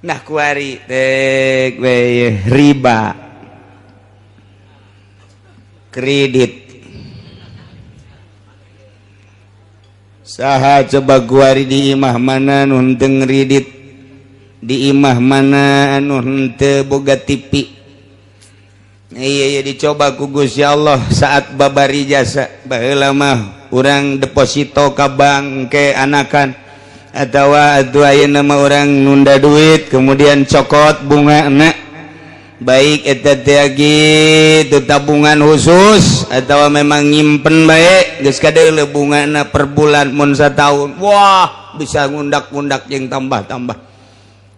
Nah, kuari tek we riba kredit. Saha coba kuari di imah mana nu henteu ngredit, di imah mana anu henteu boga TV? Iya, dicoba ku Gusti Allah saat babari jasa. Baheula mah urang deposito ka bank ke anakan atau atuh ayeuna mah urang nunda duit, kemudian cokot bunga enak, baik eta teh gitu tabungan khusus atau memang nyimpen baik, geus kadeuleu bungana per bulan. Mun satahun, wah, bisa ngundak-ngundak jeung tambah-tambah.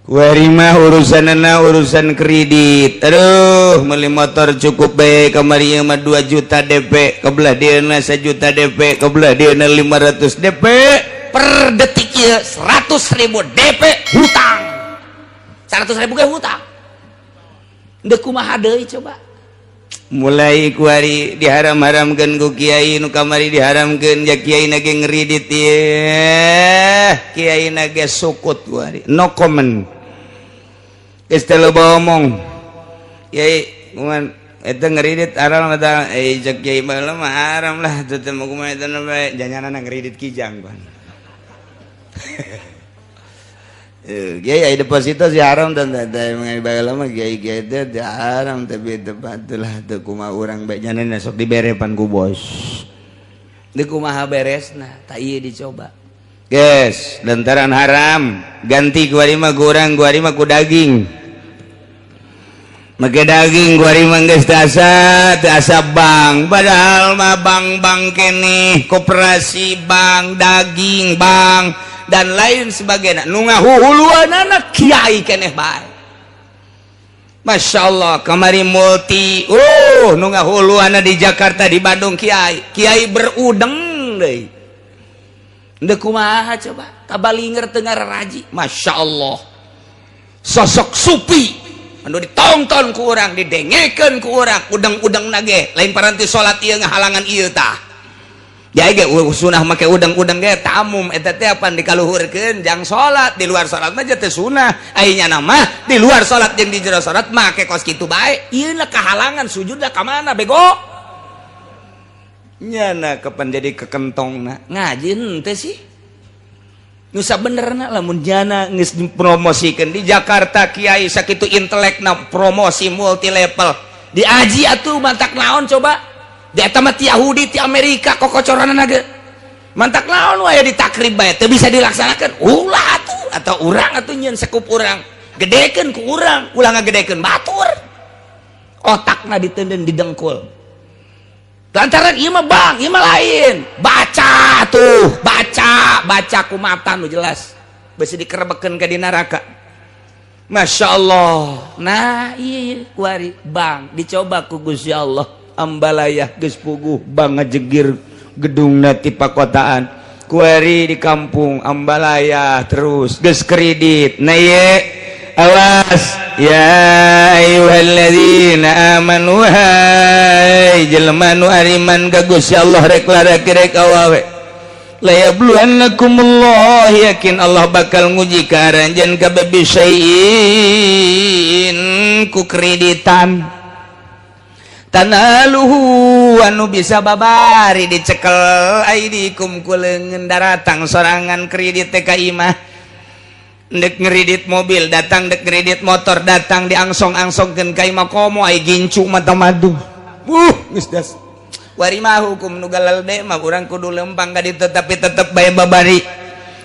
Kuari mah urusanana urusan kredit. Aduh, beli motor cukup bae kamari mah 2 juta DP, kebelah dieuna 1 juta DP, kebelah dieuna 500 DP. Per detik ya 100 ribu DP hutang, 100 ribu ge hutang. Ndek kumaha deui coba? Mulai kuari diharam-haramkeun ku kiai nu kamari, diharamkeun ja kiai na ge ngeridit ye, kiai na ge sukut. Kuari no comment, geus teu loba omong. Kiai kuman eta ngeridit haram eta? Eh, cek kiai baheula mah haram lah teu teh mah. Kumaha eta bae janyanana ngeridit kijang pan. Eh, kiai ai deposito si haram dan teh baheula mah kiai kiai teh teu haram, tapi teu lah teu kumaha urang bae nyanana sok dibere pan ku bos. Ndek kumaha beresna? Tak ieu dicoba. Guys, lantaran haram ganti kuari mah kurang kuari mah ku daging, make daging kuari mah. Geus teu asa teu asa bank, padahal mah bank-bank keneh, koperasi bank, daging bank, dan lain sebagainya. Nu ngahuhuluanana kiai keneh bae. Masya Allah, kamari multi nu ngahuluanna di Jakarta, di Bandung kiai kiai berudeng deui. Ndek kumaha coba? Tabalinger teu ngaraji. Masya Allah, sosok supi anu ditonton ku urang, didengekeun ku urang, udang-udang nage lain paranti salat ieu ngahalangan ieu tah. Jadi ge sunah make udang-udang ge tamum eta teh apan dikaluhurkeun jang salat. Di luar salat mah teh sunah, ai nyana mah di luar salat jeung di jero salat make kos kitu bae. Ieu lah kahalangan sujudna ka mana, bego? Nyana kapan jadi kekentongna? Ngaji henteu sih nu sabenerna lamun jana geus dipromosikeun di Jakarta, kiai sakitu intelekna promosi multi level diaji atuh mantak naon coba? Di eta mah ti Yahudi, ti Amerika kokocoranna ge. Mantak naon wae ditakrib bae teu bisa dilaksanakeun? Ulah atuh, atau urang atuh nyeun sekup urang, gedekeun ku urang, ulah ngagedekeun batur. Otakna ditenden didengkul lantaran ieu mah bang, ieu mah lain. Baca tuh, baca, baca ku mata nu jelas, besi dikerebekeun ka di neraka. Masya Allah. Nah, iya, kuari bang dicoba ku Gusti Allah. Ambalaya geus puguh, bang ngajegir gedungna ti pakotaan. Kuari di kampung Ambalaya terus geus kredit. Nah ye, awas ya ayyuhalladzina amanu, hai jelema nu ariman ka Gusti Allah, rek lalaki rek awewe, la yabluwannakumullah, yakin Allah bakal nguji ka aranjeun kabeh, bisyai'in ku kreditan, tanaluhu anu bisa babari dicekel, aidikum ku leungeun. Daratang sorangan kredit teh ka imah, dek ngeridit mobil datang, dek ngeridit motor datang, diangsong-angsongkeun ka imah komo ai gincu mata madu. Geus das wari mah hukum nu galelde mah urang kudu lempang ka ditu, tapi tetep bae babari.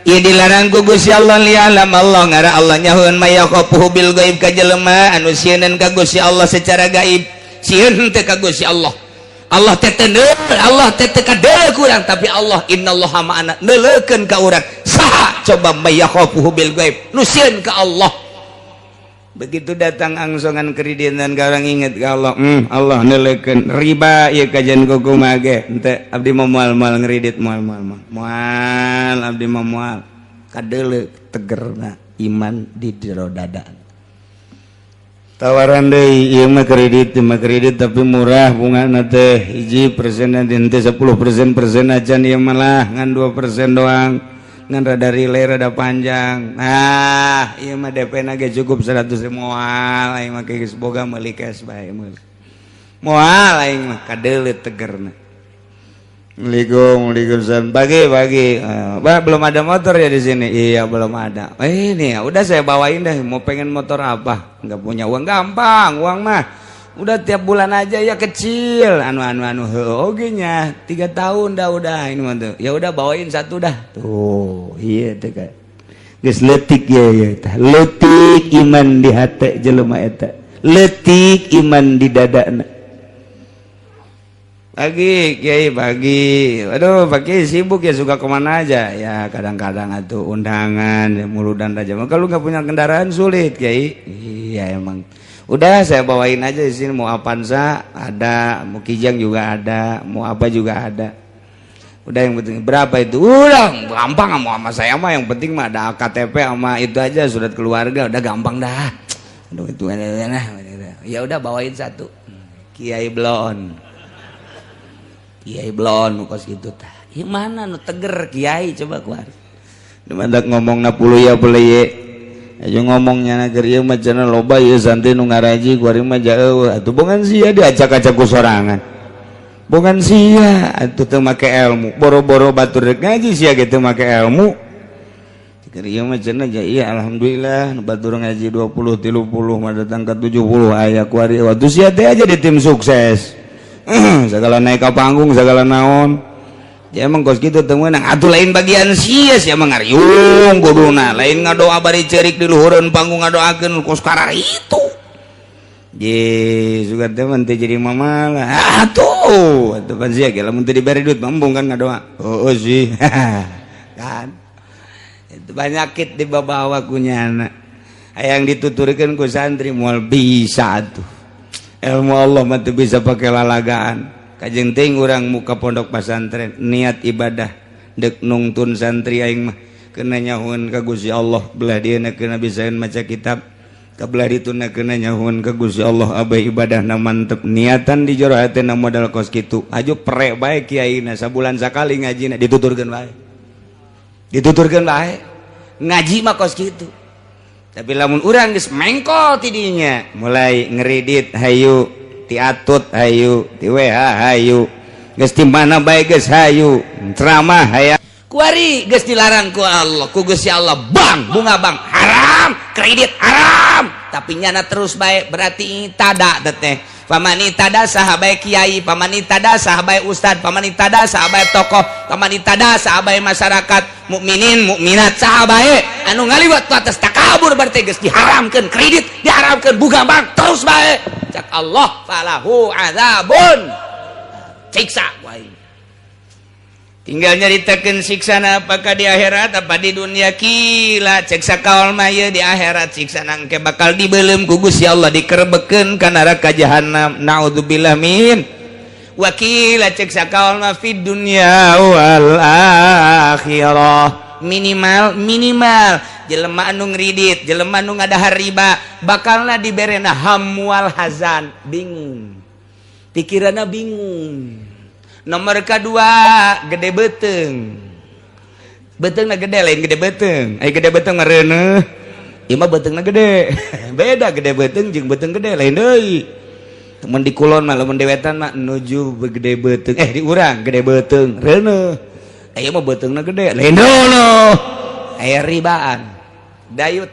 Ieu dilarang ku Gusti Allah. Lialam Allah, ngara Allah nyahoeun, mayakhafuhu bil gaib, ka jelema anu sieunan ka Gusti Allah secara gaib. Sieun teh ka Gusti Allah, Allah teh teu, Allah teh teu kadeuleu ku urang, tapi Allah innallaha ma'ana, neuleukeun ka urang. Saha coba mayakhafuhu bil gaib, nu sieun ka Allah? Begitu datang angsongan kreditan ka orang, inget ka Allah, Allah neuleukeun. Riba ieu kajian kumaha ge henteu, abdi mah moal moal ngeridit, moal moal moal moal, abdi mah moal. Kadeuleu tegerna iman di jero dada. Tawaran deui, ieu mah kredit, ieu mah kredit tapi murah bungana teh, 1% nanti 10% persen aja, ieu malah ngan 2% doang. Ngan rada relay, rada panjang. Nah, ieu mah DP na ge cukup 100. Moal aing mah, geus boga, meuli cash bae, meuli. Moal aing mah, kadeuleut tegerna. Assalamualaikum, waalaikumsalam. Pagi, pagi. Pak, belum ada motor ya di sini? Iya, belum ada. Eh, ini ya, udah saya bawain deh. Mau pengen motor apa? Nggak punya uang, gampang, uang mah. Udah tiap bulan aja ya kecil. Anu anu anu, oke nya. 3 tahun dah udah ini mah tuh. Ya udah, bawain satu dah. Tuh, iya tuh kan. Geus leutik ya ya tah. Leutik iman di hati jelema eta. Leutik iman di dadana. Pagi, Kiai, pagi. Aduh, pagi sibuk ya, suka kemana aja? Ya kadang-kadang atau undangan, ya, muludan aja. Kalau nggak punya kendaraan sulit, Kiai. Iya emang. Udah saya bawain aja di sini, mau Avanza ada, mau Kijang juga ada, mau apa juga ada. Udah, yang penting berapa itu? Udah gampang, mau sama saya mah yang penting mah ada KTP sama itu aja, surat keluarga, udah gampang dah. Aduh, itu nah, ya udah bawain satu. Kiai Blon. Kiai Blon kos gitu tah. Ieu mana nu teger kiai coba keluar. Mantak ngomong na puluh ya boleh ye. Ayo ngomongnya na keur ieu mah cenah loba ieu santri nu ngaraji, kuari mah jauh. Atuh bongan sia diacak-acak ku sorangan. Bongan sia atuh teu make ilmu. Boro-boro batur rek ngaji, sia ge teu make ilmu. Keur ieu mah cenah ja iya alhamdulillah nu batur ngaji 20 30 mah datang ke 70 aya kuari. Waktu sia teh aja di tim sukses. Segala naik ke panggung, segala naon ya emang kos gitu teu meunang atuh, lain bagian sia, sia mah ngariung kuduna, lain ngadoa bari cerik di luhureun panggung, ngadoakeun kos karar itu. Ye, suka teh mah teu jadi mamalah. Atuh, atuh pan sia ge lamun teu dibere duit embung kan ngadoa. Oh, oh sih. Kan. Itu banyakit dibawa ku nyana. Hayang dituturkeun ku santri moal bisa atuh. Ilmu Allah mah teu bisa pakai lalagaan. Kajeng teuing urang muka pondok pesantren niat ibadah dek nungtun santri, aing mah kena nyahuan ka Gusti Allah, belah dia kena bisaeun maca kitab, kabelah dituna kena nyahuan ka Gusti Allah, abai ibadah na mantep, niatan di jero hatena modal kos kitu. Aju prek bae kiaina sabulan sakali ngajina, dituturkeun bae, dituturkeun bae, ngaji mah kos kitu. Tapi lamun urang geus mengkol tidinya mulai ngeridit hayu, ti atut hayu, ti WH hayu, geus ti mana bae geus hayu, ceramah haya. Kuari geus dilarang ku Allah, ku Gusti Allah, bang bunga bang haram, kredit haram, tapi nyana terus baik, berarti tada teteh. Pamani tada saha bae kiai, pamani tada saha bae ustad, pamani tada saha bae tokoh, pamani tada saha bae masyarakat mukminin mukminat, saha bae anu ngaliwat ku atas takabur, berarti geus diharamkeun kredit, diharamkeun bunga bank, terus bae, cak Allah falahu azabun, siksa ku aing. Tinggal nyaritakeun siksana apakah di akhirat apa di dunia. Qila, cek sakaol mah ieu di akhirat siksa nangke bakal dibelem ku Gusti Allah, dikerebekeun ka neraka jahanam, naudzubillah min. Wa qila, cek sakaol mah fid dunya wal akhirah. Minimal minimal jelema anu ngridit, jelema anu ngadahar riba, bakalna diberena hamwal hazan, bingung pikiranna, bingung. Nomor kedua, gede beteng, beteng na gede, lain gede beteng. Ay gede beteng ngareuneuh, ieu mah betengna gede, beda. Gede beteng jeung beteng gede lain deui. Temen di kulon mah, lamun di wetan mah nuju gede beteng, eh di urang gede beteng reuneuh, ieu mah betengna gede, lain deui. Aya ribaan dayut,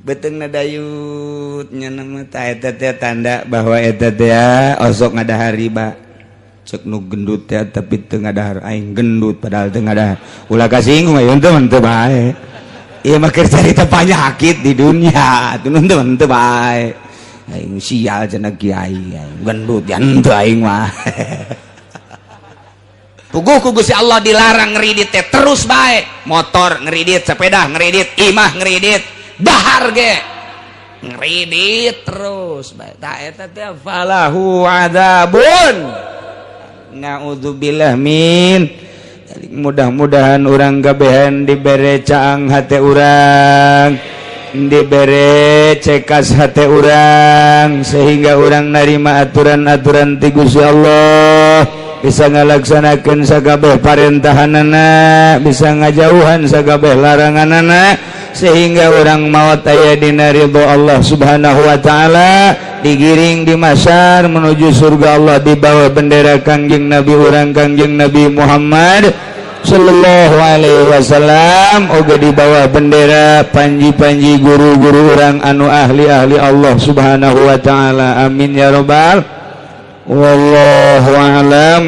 beteng dayut nama eta teh tanda bahwa eta teh osok ngadahar riba. Cek nu gendut ya, tapi teu ngadahar, aing gendut padahal teu ngadahar. Ulah kasinggung aya teu teu bae, ieu mah keur carita penyakit di dunia atuh, teu teu bae. Aing sial cenah kiai, aing gendut ya henteu, aing mah. Puguh ku Gusti Allah dilarang ngeridit teh terus bae, motor ngeridit, sepeda ngeridit, imah ngeridit, dahar ge ngeridit terus bae, tah eta teh falahu adzabun, naudzubillah min. Mudah-mudahan urang kabehan dibere caang hate urang, dibere cekas hate urang, sehingga urang narima aturan-aturan ti Gusti Allah. Bisa ngalaksanakeun sakabeh parentahanana, bisa ngajauhan sakabeh laranganana, sehingga urang maot aya dina ridho Allah Subhanahu wa Ta'ala, digiring di mahsyar menuju surga Allah di bawah bendera Kangjeng Nabi urang, Kangjeng Nabi Muhammad Sallallahu Alaihi Wasallam, oge di bawah bendera panji-panji guru-guru urang anu ahli-ahli Allah Subhanahu wa Ta'ala. Amin ya robbal. Wallahu a'lam.